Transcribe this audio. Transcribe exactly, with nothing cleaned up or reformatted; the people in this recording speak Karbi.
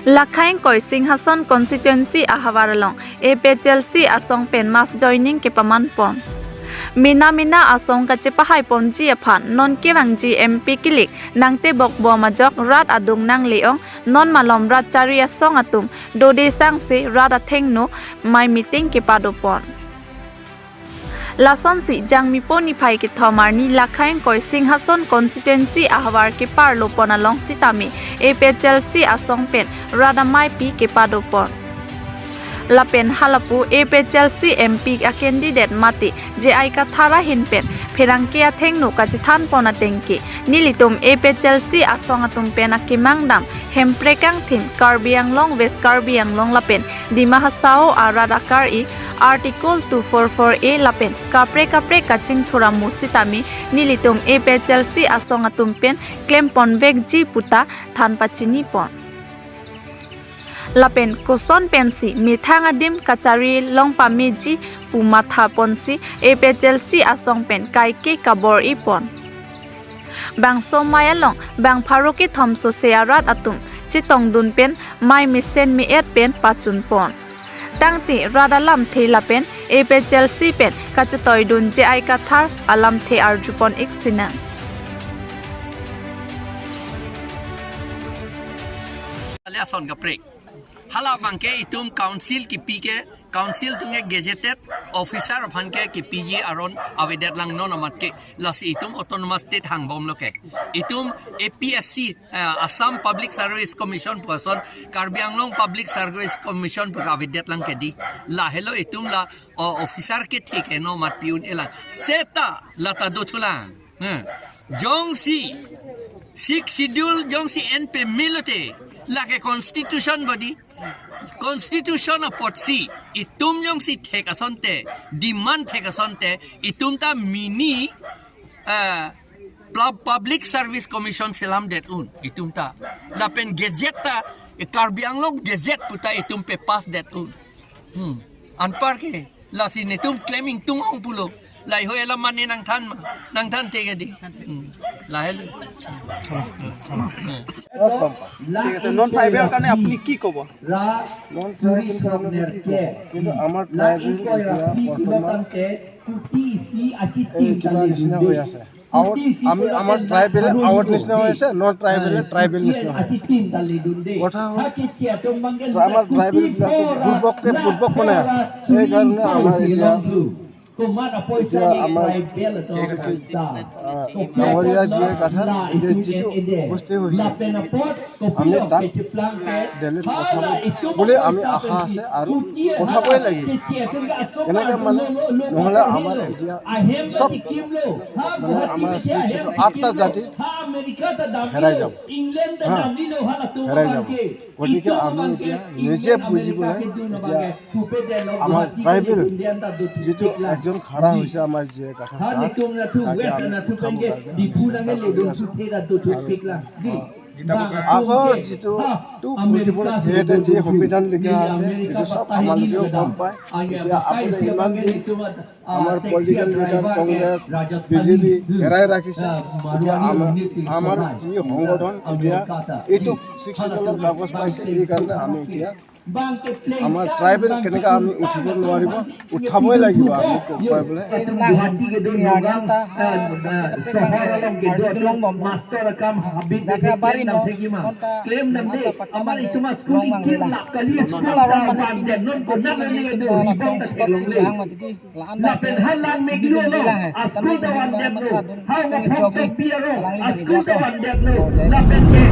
Lakhaing koi Singhason constituency ahavar along A P H L C asong pen mass joining kepaman pon. Mena mena asong kachepahai ponji aphan non kevangji M P kilik nangtebok bom ajok rat adung nangle-ong, non malom rat chari asong atum dode sangse rat athengno mei meeting kepado pon. Lasonsi Jangmipo niphai kethom arni Lakhaing koi Singhason constituency ahavar keparlo pon along sitame A P H L C asong pen rat ameipi kepado pon. Lapen halapu A P H L C M P a candidate mate J I Kathar ahin pen pherangke athengno kachethan pon ateng ke nelitum A P H L C asong atum pen akemang dam Hemprek angthim Karbi Anglong, West Karbi Anglong lapen Dima Hasao arat akar-i Article two four four A lapen kaprek kaprek kachingthur amo sitame nelitum A P H L C asong atum pen klem ponvekji puta than pachini pon. Lapen koson pensi methang adim kachari long pameji pu matha ponsi A P H L C asong pen kaike kabor-i pon. Bangso mei along bang pharo kethom sose arat atum chetongdun pen mei mesen me-et pen pachun pon. Tangte rat alamthe lapen A P H L C pen kachetoidun J I Kathar alamthe arju pon-ik sinang. Ale ason kaprek. Hala abangke itum council kipi ke, council atum ke gazetted officer aphan ke kipiji aron avedet lang non amat ke. Lasi itum autonomous state hangbomlo ke. Itum A P S C, eh, Assam Public Service Commission pu ason, Karbi Anglong Public Service Commission pu avedet lang ke dei. Lahelo itum la, o, officer kethe ke non amat pi un-e lang. Seta lata dothulang. Hmm. Jongsi Sixth Schedule jongsi en pame lote, lake constitution body, constitution apotsi itum jongsi thek asonte, demand thek asonte, itum ta mini, eh, pub-, Public Service Commission selamdet un itum ta. Lapen gazette ta, eh, Karbi Anglong gazette puta itum pe pass det un. Hmm. Anpar ke, lasi netum claiming tung ong pulo. Lahei hala mane nangthan ma, nangthan theke dei. Hmm. Lahelo. ঠিক আছে, non tribal কাৰণে আপুনি কি ক'ব? Non tribal কাৰণে কি ক'ব? কিন্তু আমাৰ ট্ৰাইবেল এতিয়া বৰ্তমান এই কিবা নিচিনা হৈ আছে। আউট, আমি, আমাৰ ট্ৰাইবেলে আউট নিচিনা হৈ আছে, নন ট্ৰাইবেলে ট্ৰাইবেল নিচিনা হৈ আছে। কথা হ'ল, আমাৰ ট্ৰাইবেল বিলাকো দুৰ্বলকে দুৰ্বল বনাই আছে। সেইকাৰণে আমাৰ এতিয়া, এতিয়া আমাৰ, আহ, ডাঙৰীয়া জি আই কাথাৰ যে যিটো উপস্থিত হৈছে, আমি তাক দিল্লীত পঠাব বুলি আমি আশা আছে আৰু পঠাবই লাগিব। এনেকে মানে নহ'লে আমাৰ এতিয়া চব মানে আমাৰ যিটো আঠটা জাতি হেৰাই যাব, হা, হেৰাই যাব। গতিকে আমি এতিয়া নিজে বুজি পেলাই এতিয়া আমাৰ ট্ৰাইবেল যিটো একজন খাৰা হৈছে আমাৰ জি আই কাথাৰ ছাৰ, তাকে আমি উঠাব কাৰণে আমি চেষ্টা কৰি আছোঁ। আৰু, অ, আগৰ যিটো টু ফৰ্টি ফ'ৰ এ ত যি সংবিধান লিখা আছে, এইটো চব আমালোকেও গম পায়। এতিয়া আপুনি ইমান দিন আমাৰ political leader Congress, B J P এৰাই ৰাখিছে। এতিয়া আমাৰ, আমাৰ যি সংগঠন এতিয়া এইটো ছিক্স শ্বিডিউলৰ কাগজ পাইছে, এইকাৰণে আমি এতিয়া আমাৰ ট্ৰাইবেল কেনেকে আমি উঠিব নোৱাৰিব, উঠাবই লাগিব আমি ক-, কয় বোলে। Guwahati kedo nongan, eh, eh, sohor along kedo atum master akam habit ke claim dam thek ma. Claim dam dei, amar itum a-school ikir lak kali school ta van det non konat neli kedo ribong ta kelongle. Lapen halang Meghalaya along a-school ta van det non. Ha ma phok topi arong a-school ta van det non. Lapen ke